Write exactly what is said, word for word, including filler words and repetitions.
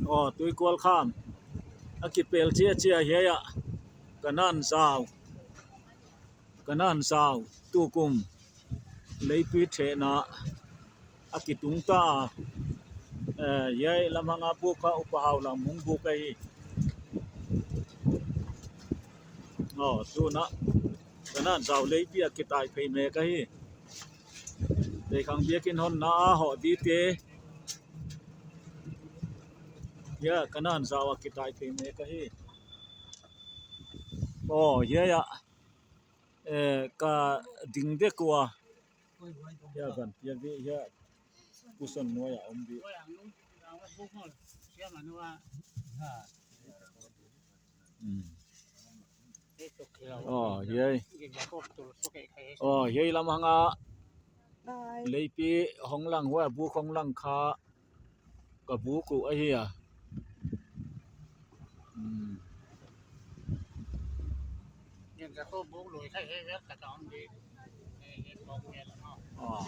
Aw, Tuikual kham a kipel ciacia hiai ah Kanan zau, Kanan zau tukum leipi thehna a kitung ta a, eh, hiai lamhang a buk kha Upa Hau Lam hong buk ahi. Aw, tuna Kanan zau leipi a kitai phei mek ahi. Teikhang biakinn honna a hawh dite. Hiai Kanan zau a kitai phei mek ahi. Aw, hiai ah, eh, ka ding dek ua. Hiai van, hiai vi, hiai puson nuai a om vi. Mm. Aw, hiai. Aw, hiai lamhang a leipi hong lang, huai a buk hong lang kha ka buk uh ahi a. Mm. Aw.